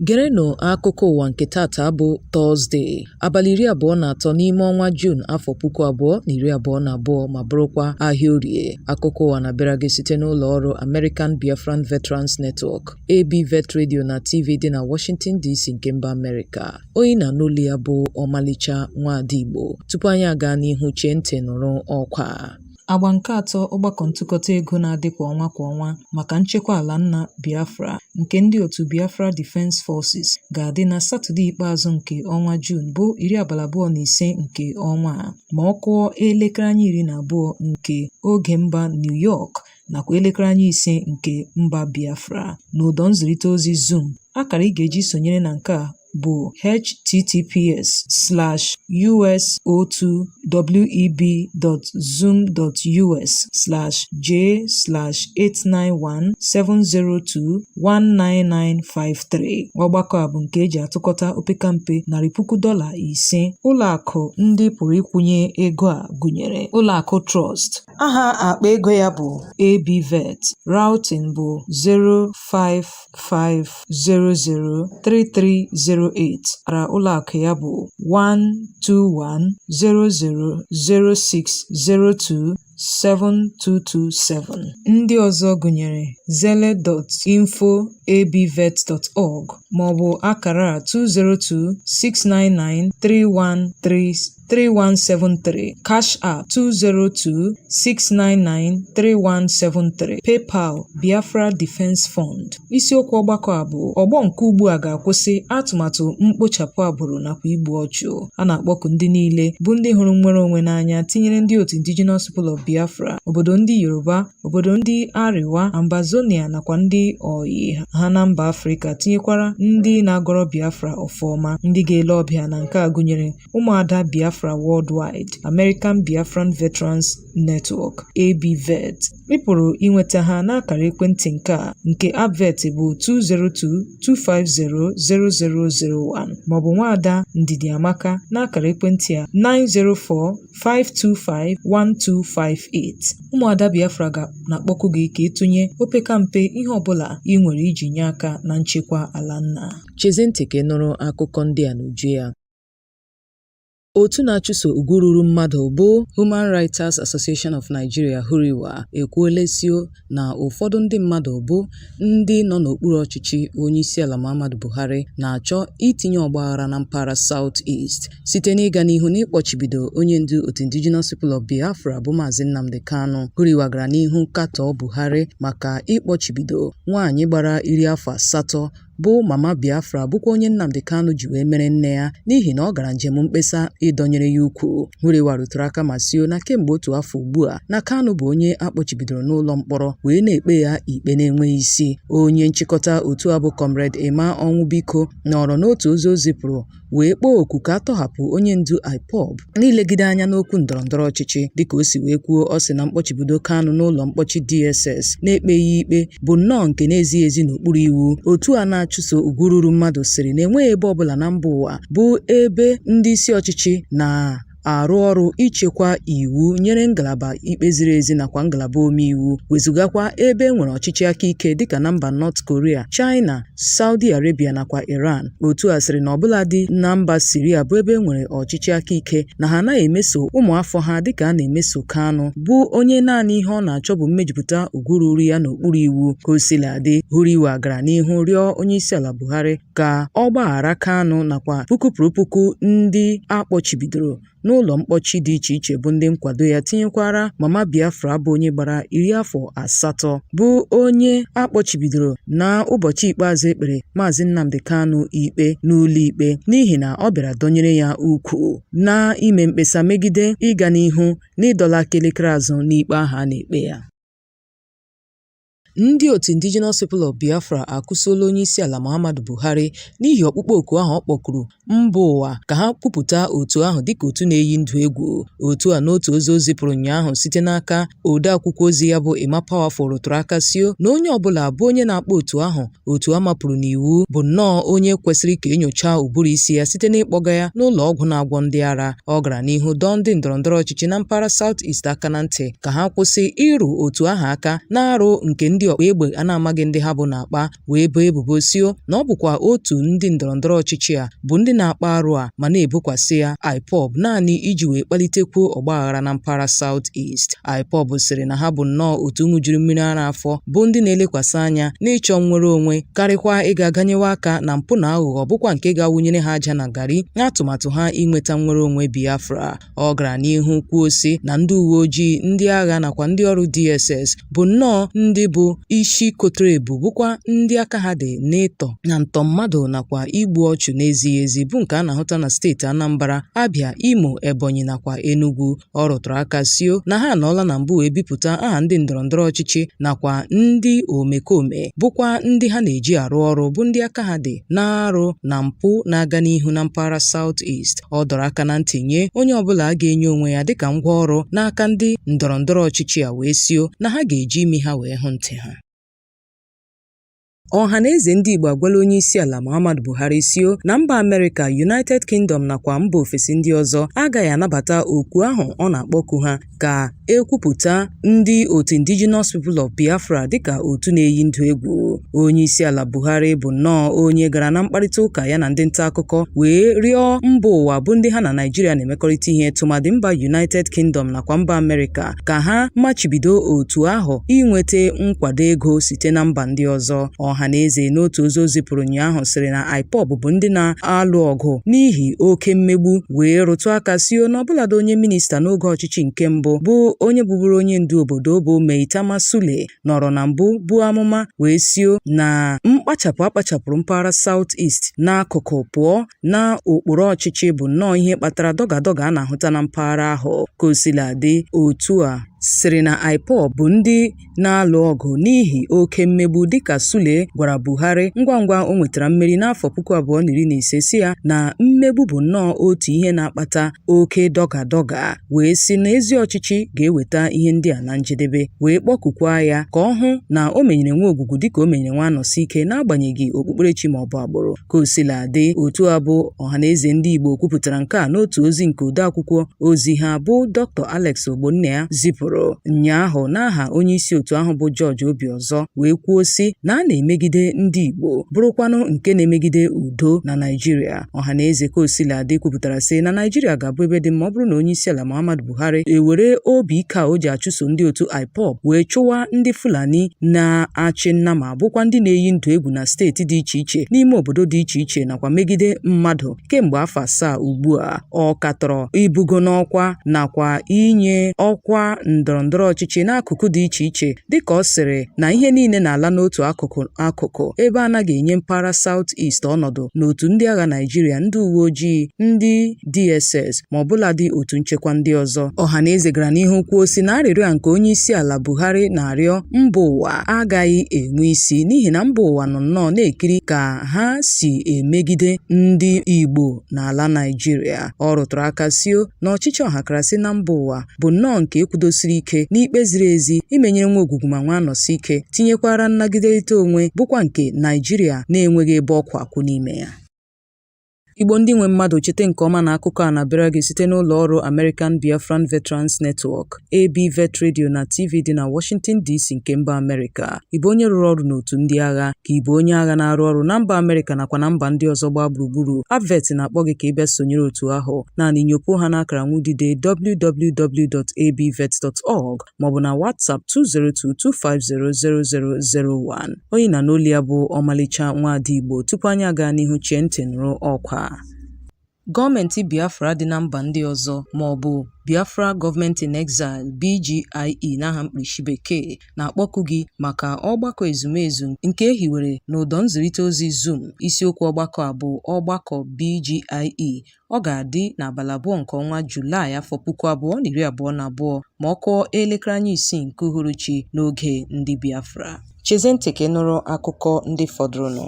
Gerenụ akụkọ ụwa nke tata bụ Tọzdee, abalị 23 n'ime ọnwa Juun afọ 2022 ma bụrụkwa ahịa Orie. Akụkọ ụwa na-abịara gị site n'ụlọ ọrụ American Biafran Veterans Network, ABVET Radio na TV dị na Washington DC nke mba Amerịka. Onye na-anụ olu ya bụ Ọmalịcha Nwaada Igbo. Tupu anyị aga n'ihu, chee ntị nụrụ ọkwa. Agba nke atọ ọgbakọ ntụkọta ego na-adị kwa ọnwa kwa ọnwa maka nchekwa ala nna Biafra nke ndị otu Biafra Defence Forces ga-adị na Satọde ikpeazụ nke ọnwa Juun bụ 25 nke ọnwa a ma ọ kụọ elekere anya 12 nke oge mba New York nakwa elekere anya 5 nke mba Biafra n'ụdọ nzirịta ozi Zoom. Akara ị ga-eji sonyere na nke a bụ https://us02web.zoom.us/j/89170219953. Ọgbakọ a bụ nke eji atụkọta opekampe $500,000. Ụlọakụ ndị pụrụ ịkwụnye ego a gụnyere Ụlọakụ Trust, aha akpa ego ya bụ ABVET, routing bụ 055003308, akara ụlọakụ ya bụ 1210006027227. Ndị ọzọ gụnyere zelle.info@abvet.org maọbụ akara a 202-699-313 3173, Cash App 202-699-3173, PayPal Biafra Defence Fund. Isiokwu ọgbakọ a bụ ọgbọ nke ugbu a ga-akwụsị atụmatụ mkpochapụ agbụrụ nakwa igbu ọchụ. A na-akpọku ndị niile bụ ndị hụrụ nnwere onwe n'anya tinyere ndị otu Indigenous People of Biafra, obodo ndị Yoruba, obodo ndị Arewa, Ambazonia nakwa ndị oyi ha na mba Afrịka tinyekwara ndị na-agọrọ Biafra ọfọma. Ndị ga-ele ọbịa na nke a gụnyere Ụmụada Biafra Worldwide, American Biafran Veterans Network, ABVET. Ị pụrụ inweta ha n'akara ekwentị nke a nke ABVET bụ 202-250-0001 maọbụ Nwaada Ndidi Amaka n'akara ekwentị a 904-525-1258. Ụmụada Biafra ga na-akpọku gị ka ị tụnye opekampe ihe ọbụla ị nwere iji nye aka na nchekwa ala nna. Chezie ntị ka ị nụrụ akụkọ ndị a n'uju ya. Otu na-achụso ugwu ruru mmadụ bụ Human Writers Association of Nigeria HURIWA ekwuola sio na ụfọdụ ndị mmadụ bụ ndị nọ n'okpuru ọchịchị Onyeisiala Muhammadu Buhari na-achọ itinye ọgbaghara na mpaghara South East site n'ịga n'ihu n'ịkpọchibido onye ndu otu Indigenous People of Biafra bụ Maazị Nnamdi Kanu. HURIWA gara n'ihu katọọ Buhari maka ịkpọchibido nwaanyị gbara 80 bụ Mama Biafra bụkwa onye Nnamdi Kanu ji wee mere nne ya n'ihi na ọ gara njem mkpesa ịdọnyere ya ukwu. HURIWA rụtụrụ aka ma sio na kemgbe otu afọ ugbu a na Kanu bụ onye akpọchibidoro n'ụlọ mkpọrọ wee na-ekpe ya ikpe na-enweghị isi. Onye nchịkọta otu a bụ Comrade Emma Ọnwụbiko nọrọ n'otu ozi o zipụrụ wee kpọọ oku ka a tọhapụ onye ndu IPOB n'ilegide anya n'okwu ndọrọ ndọrọ ọchịchị. Dịka o si wee kwuo, ọ sị na mkpọchibido Kanu n'ụlọ mkpọchi DSS na-ekpeghị ikpe bụ nnọọ nke na-ezighị ezi n'okpuru iwu. Otu a na-achụso ugwu ruru mmadụ sịrị na enweghị ebe ọbụla na mba ụwa bụ ebe ndị isi ọchịchị na arụ ọrụ ichekwa iwu nyere ngalaba ikpe ziri ezi nakwa ngalaba omeiwu, wezugakwa ebe e nwere ọchịchị aka ike dịka na mba North Korea, China, Saudi Arabia nakwa Iran. Otu a sịrị na ọbụladị na mba Siria bụ ebe e nwere ọchịchị aka ike na ha anaghị emeso ụmụafọ ha dịka a na-emeso Kanu, bụ onye naanị ihe ọ na-achọ bụ mmejupụta ugwu ruru ya n'okpuru iwu. Ka o sila dị, HURIWA gara n'ihu rịọ Onyeisiala Buhari ka ọ gbaghara Kanu nakwa puku pụrụ puku ndị a kpọchibidoro n'ụlọ mkpọchi dị iche iche bụ ndị nkwado ya tinyekwara Mama Biafra bụ onye gbara 80 bụ onye a kpọchibidoro na ụbọchị ikpeazụ e kpere Maazị Nnamdi Kanu ikpe n'ụlọ ikpe n'ihi na ọ bịara dọnyere ya ukwu na ime mkpesa megide ịga n'ihu n'ịdọla aka elekere azụ n'ikpe ahụ a na-ekpe ya. Ndị otu Indigenous People of Biafra akụsuola Onyeisiala Muhammadu Buhari n'ihi ọkpụkpọ oku ahụ ọ kpọkuru mba ụwa ka ha kwupụta otu ahụ dịka otu na-eyi ndụ egwu. Otu a n'otu ozi o zipụrụ ụnyaahụ site n'aka odeakwụkwọ ozi ya bụ Emma Powerful rụtụrụ aka sio na onye ọbụla bụ onye na-akpọ otu ahụ otu a mapụrụ n'iwu bụ nnọọ onye kwesịrị ka e nyochaa ụbụrụ isi ya site n'ịkpọga ya n'ụlọ ọgwụ na-agwọ ndị ara. Ọ gara n'ihu dọọ ndị ndọrọndọrọ ọchịchị na mpaghara South East aka na ntị ka ha kwụsị ịrụ otu ahụ aka na-arụ nke ndị ọkpa egbe a na-amaghị ndị ha bụ na-akpa wee boo ebubo sio na ọ bụkwa otu ndị ndọrọndọrọ ọchịchị a bụ ndị na-akpa arụ a ma na-ebokwasị ya IPOB naanị iji wee kpalitekwuo ọgbaghara na mpaghara South East. IPOB sịrị na ha bụ nnọọ otu ṅụjuru mmiri ara afọ bụ ndị na-elekwasị anya n'ịchọ nnwere onwe karịkwa ịga ganyewe aka na mpụ na aghụghọ bụkwa nke ga-awụnyere ha aja na garị n'atụmatụ ha inweta nnwere onwe Biafra. Ọ gara n'ihu kwuo sị na ndị uwe ojii, ndị agha nakwa ndị ọrụ DSS bụ nnọọ ndị bụ isi kotere ebu bụkwa ndị aka ha dị n'ịtọ na ntọ mmadụ nakwa igbu ọchụ na-ezighị ezi bụ nke a na-ahụta na steeti Anambra, Abia, Imo, Ebonyi nakwa Enugu. Ọ rụtụrụ aka sio na ha anọọla na mbụ wee bipụta aha ndị ndọrọndọrọ ọchịchị nakwa ndị omekome bụkwa ndị ha na-eji arụ ọrụ bụ ndị aka ha dị n'arụ na mpụ na-aga n'ihu na mpaghara South East. Ọ dọrọ aka na ntị nye onye ọbụla ga-enye onwe ya dịka ngwaọrụ n'aka ndị ndọrọndọrọ ọchịchị a wee sio na ha ga-eji imi ha wee hụ ntị ha. Ọhanaeze ndị Igbo agwala onyeisiala Muhammadu Buhari sio na mba Amerịka, United Kingdom nakwa mba ofesi ndị ọzọ agaghị anabata oku ahụ ọ na-akpọku ha ka e kwupụta ndị otu Indigenous People of Biafra dịka otu na-eyi ndụ egwu. Onyeisiala Buhari bụ nnọọ onye gara na mkparịta ụka ya na ndị nta akụkọ wee rịọ mba ụwa bụ ndị ha na Naịjirịa na-emekọrịta ihe tụmadị mba United Kingdom nakwa mba Amerịka ka ha machibido otu ahụ inweta nkwado ego site na mba ndị ọzọ. Ọhanaeze n'otu ozi o zipụrụ ụnyaahụ sịrị na IPOB bụ ndị na-alụ ọgụ n'ihi oke mmegbu wee rụtụ aka sio na ọbụladị onye minista n'oge ọchịchị nke mbụ bụ onye bụburu onye ndu obodo bụ Maitama Sule nọrọ na mbụ buo amụma wee sio na mkpachapụ a kpachapụrụ mpaghara South East n'akụkụ pụọ na ụkpụrụ ọchịchị bụ nnọọ ihe kpatara dọga dọga a na-ahụta na mpaghara ahụ. Ka o sila dị, otu a sịrị na IPOB bụ ndị na-alụ ọgụ n'ihi oke mmegbu dịka Sule gwara Buhari ngwa ngwa o nwetara mmeri n'afọ 2015 sị ya na mmegbu bụ nnọọ otu ihe na-akpata oke dọga dọga wee sị na ezi ọchịchị ga-eweta ihe ndị a na njedebe wee kpọkukwa ya ka ọ hụ na o menyere nwa ogwugwu dịka o menyere nwa anọsike n'agbanyeghị okpukperechi maọbụ agbụrụ. Ka o sila dị, otu a bụ Ọhanaeze ndị Igbo kwupụtara nke a n'otu ozi nke odeakwụkwọ ozi ha bụ Dr. Alex Ogbonnaya zipụrụ ụnyaahụ n'aha onyeisi otu ahụ bụ George Obiozor wee kwuo sị na a na-emegide ndị Igbo bụrụkwanụ nke na-emegide udo na Naịjirịa. Ọhanaeze ka o sila dị kwupụtara sị na Naịjirịa ga-abụ ebe dị mma ọ bụrụ na onyeisiala Muhammadu Buhari ewere obi ike a o ji achụso ndị otu IPOB wee chụwa ndị Fulani na-achị nnama bụkwa ndị na-eyi ndụ egwu na steeti dị iche iche n'ime obodo dị iche iche nakwa megide mmadụ kemgbe afọ 7 ugbu a. Ọ katọrọ ibugo n'ọkwa nakwa inye ọkwa ndọrọ ndọrọ ọchịchị n'akụkụ dị iche iche dịka ọ sịrị na ihe niile na-ala n'otu akụkụ akụkụ ebe anaghị enye mpaghara South East ọnọdụ n'otu ndị agha Naịjirịa, ndị uwe ojii, ndị DSS ma ọbụladị otu nchekwa ndị ọzọ. Ọhanaeze gara n'ihu kwuo sị na arịrịọ a nke onyeisiala Buhari na-arịọ mba ụwa agaghị enwe isi n'ihi na mba ụwa nọ nnọọ na-ekiri ka ha si emegide ndị Igbo n'ala Naịjirịa. Ọ rụtụrụ aka sio na ọchịchị ọhakarasị na mba ụwa bụ nnọọ nke ekwudosiri ike n'ikpe ziri ezi, imenyere nwa ogwugwu ma nwa anọsi ike, tinyekwara nnagiderịta onwe bụkwa nke Naịjirịa na-enweghị ebe ọ kwụ akwụ n'ime ya. Igbo ndị nwe mmadụ, cheta nke ọma na akụkọ a na-abịara gị site n'ụlọ ọrụ American Biafran Veterans Network, ABVET Radio na TV dị na Washington DC nke mba Amerịka. Ị bụ onye rụrụ ọrụ n'otu ndị agha, ka ị bụ onye agha na-arụ ọrụ na mba Amerịka nakwa na mba ndị ọzọ gbaa gburugburu, ABVET na-akpọ gị ka ị bịa sonyere otu ahụ. Naanị nyopuo ha n'akara nwudide www.abvet.org maọbụ na WhatsApp 202-250-0001. Onye na-anụ olu ya bụ ọmalịcha nwaada Igbo. Tupu anyị aga n'ihu, chee ntị nụrụ ọkwa. Gọọmenti Biafra dị na mba ndị ọzọ ma ọ bụ Biafra Government in Exile BGIE n'aha mkpirisi bekee na-akpọku gị maka ọgbakọ ezumezu nke e hiwere n'ụdọ nzirịta ozi Zoom. Isiokwu ọgbakọ a bụ ọgbakọ BGIE. Ọ ga-adị n'abalị 2 nke ọnwa Julaị afọ 2022 ma ọ kụọ elekere anya 6 nke uhuruchi n'oge ndị Biafra. Chezie ntị ka ị nụrụ akụkọ ndị fọdụrụnụ.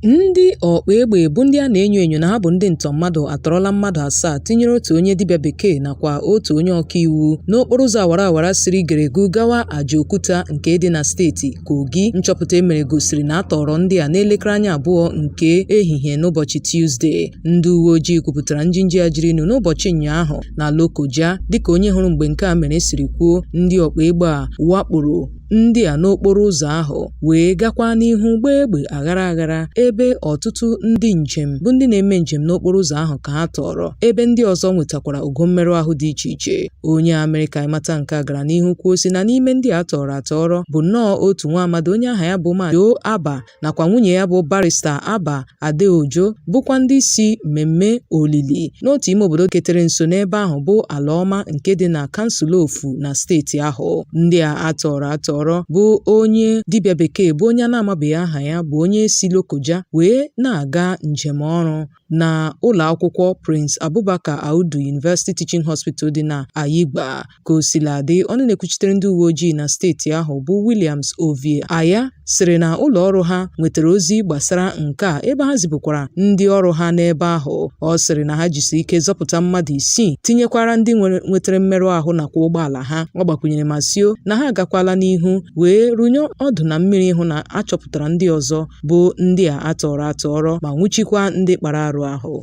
Ndị ọkpa egbe bụ ndị a na-enyo enyo na ha bụ ndị ntọ mmadụ atọrọla mmadụ asaa tinyere otu onye dibịa bekee nakwa otu onye ọkaiwu n'okporo ụzọ awara awara siri Geregu gawa Ajaokuta nke dị na steeti Kogi. Nchọpụta e mere gosiri na a tọrọ ndị a n'elekere anya abụọ nke ehihie n'ụbọchị Tuzdee. Ndị uwe ojii kwupụtara njinji a jirinụ n'ụbọchị ụnyaahụ na Lokoja. Dịka onye hụrụ mgbe nke a mere siri kwuo, ndị ọkpa egbe a wakporo ndị a n'okporo ụzọ ahụ wee gakwa n'ihu gbaa egbe aghara aghara ebe ọtụtụ ndị njem bụ ndị na-eme njem n'okporo ụzọ ahụ ka ha tọọrọ ebe ndị ọzọ nwetakwara ogo mmerụ ahụ dị iche iche. Onye a mere ka anyị mata nke a gara n'ihu kwuo sị na n'ime ndị a tọọrọ atọrọ bụ nnọọ otu nwa amadi onye aha ya bụ Maazị Joe Abba nakwa nwunye ya bụ Barrister Abba Adeojo bụkwa ndị si mmemme olili n'otu ime obodo ketere nso n'ebe ahụ bụ Alaọma nke dị na kansụl Ofu na steeti ahụ. Ndị a atọrọ atọrọ bụ onye dibịa bekee bụ onye a na-amabeghị aha ya bụ onye si Lokoja wee na-aga njem ọrụ na ụlọ akwụkwọ Prince Abubakar Audu University Teaching Hospital dị na Ayigba. Ka o sila dị, ọnụ na-ekwuchitere ndị uwe ojii na steeti ahụ bụ Williams Ovie Aya sịrị na ụlọ ọrụ ha nwetara ozi gbasara nke a ebe ha zipụkwara ndị ọrụ ha n'ebe ahụ. Ọ sịrị na ha jisi ike zọpụta mmadụ isii tinyekwara ndị nwetara mmerụ ahụ nakwa ụgbọala ha. Ọ gbakwunyere ma sio na ha agakwala n'ihu wee rụnye ọdụ na mmiri ịhụ na a chọpụtara ndị ọzọ bụ ndị a atọrọ atọrọ ma nwụchikwa ndị kpara arụ ahụ.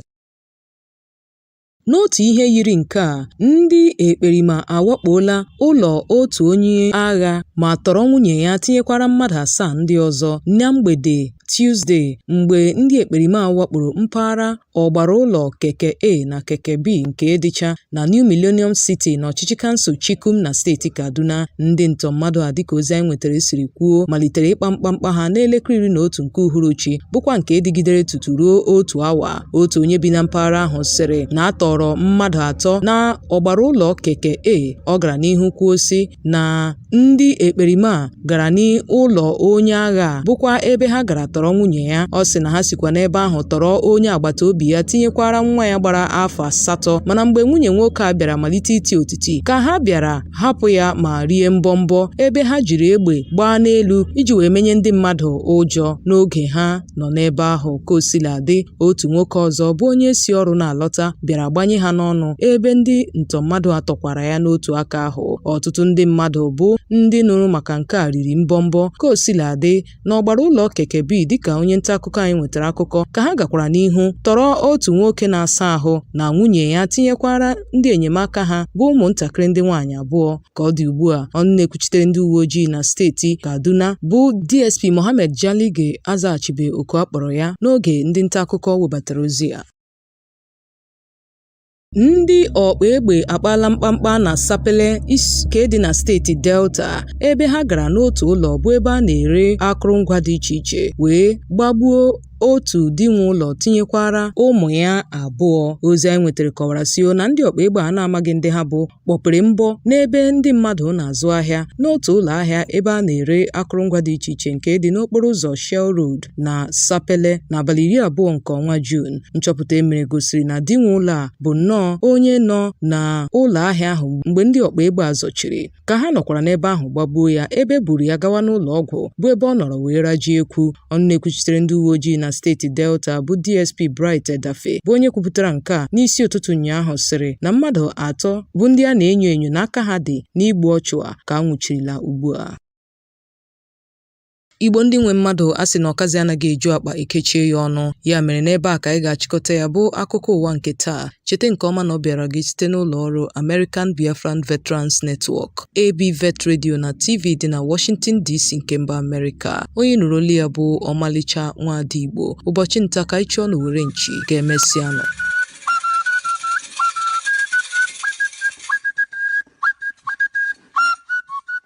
N'otu ihe yiri nke a, ndị ekperima awakpoola ụlọ otu onye agha ma tọrọ nwunye ya tinyekwara mmadụ asaa ndị ọzọ na mgbede Tuzdee mgbe ndị ekperima a wakporo mpaghara ọgbara ụlọ Keke A na Keke B nke dịcha na New Millennium City n'ọchịchị kansụl Chikum na steeti Kaduna. Ndị ntọ mmadụ a dịka ozi anyị nwetara siri kwuo malitere ịkpa mkpamkpa ha n'elekere 11 nke uhuruchi bụkwa nke dịgidere tutu ruo otu awa. Otu onye bi na mpaghara ahụ sịrị na a tọrọ mmadụ atọ na ọgbara ụlọ Keke A. Ọ gara n'ihu kwuo sị na ndị ekperima a gara n'ụlọ onye agha a bụkwa ebe ha gara tọrọ nwunye ya. Ọ sị na ha sikwa n'ebe ahụ tọrọ onye agbata obi ya tinyekwara nwa ya gbara afọ asatọ mana mgbe nwunye nwoke a bịara malite iti otiti ka ha bịara hapụ ya ma rie mbọmbọ ebe ha jiri egbe gbaa n'elu iji wee menye ndị mmadụ ụjọ n'oge ha nọ n'ebe ahụ. Ka o sila dị, otu nwoke ọzọ bụ onye si ọrụ na-alọta bịara gbanye ha n'ọnụ ebe ndị ntọ mmadụ a tọkwara ya n'otu aka ahụ. Ọtụtụ ndị mmadụ bụ ndị nụrụ maka nke a riri mbọmbọ. Ka o sila dị, n'ọgbara ụlọ Keke B dịka onye nta akụkọ anyị nwetara akụkọ ka ha gakwara n'ihu tọrọ otu nwoke na-asa ahụ na nwunye ya tinyekwara ndị enyemaka ha bụ ụmụntakịrị ndị nwaanyị abụọ. Ka ọ dị ugbu a, ọnụ na-ekwuchitere ndị uwe ojii na steeti Kaduna bụ DSP Mohammed Jalige azaghachibe oku a kpọrọ ya n'oge ndị nta akụkọ webatara ozi a. Ndị ọkpa egbe akpaala mkpamkpa na Sapele nke dị na steeti Delta ebe ha gara n'otu ụlọ bụ ebe a na-ere akụrụngwa dị iche iche wee gbagbuo otu di nwe ụlọ tinyekwara ụmụ ya abụọ. Ozi anyị nwetara kọwara sio na ndị ọkpa egbe a na-amaghị ndị ha bụ kpọpere mgbọ n'ebe ndị mmadụ na-azụ ahịa n'otu ụlọ ahịa ebe a na-ere akụrụngwa dị iche iche nke dị n'okporo ụzọ Shell Road na Sapele n'abalị 20 nke ọnwa Juun. Nchọpụta e mere gosiri na di nwe ụlọ a bụ nnọọ onye nọ na ụlọ ahịa ahụ mgbe ndị ọkpa egbe a zọchiri ka ha nọkwara n'ebe ahụ gbagbuo ya ebe e buru ya gawa n'ụlọ ọgwụ bụ ebe ọ nọrọ wee rajie ekwu. Ọnụ na-ekwuchitere ndị uwe ojii na steeti Delta bụ DSP Bright Edafe bụ onye kwupụtara nke a n'isi ụtụtụ ụnyaahụ sịrị na mmadụ atọ bụ ndị a na-enyo enyo na aka ha dị n'igbu ọchụ a ka a nwụchirila ugbu a. Igbo ndị nwe mmadụ a sị na ọkazị anaghị eju akpa ekechie ya ọnụ ya mere n'ebe a ka anyị ga-achịkọta ya bụ akụkọ ụwa nke taa. Cheta nke ọma na ọ bịara gị site n'ụlọ ọrụ American Biafran Veterans Network, ABVET Radio na TV dị na Washington DC nke mba Amerịka. Onye nụrụ olu ya bụ Ọmalịcha Nwaada Igbo. Ụbọchị nta ka anyị chụọ n'owere nchi ka emesịanụ.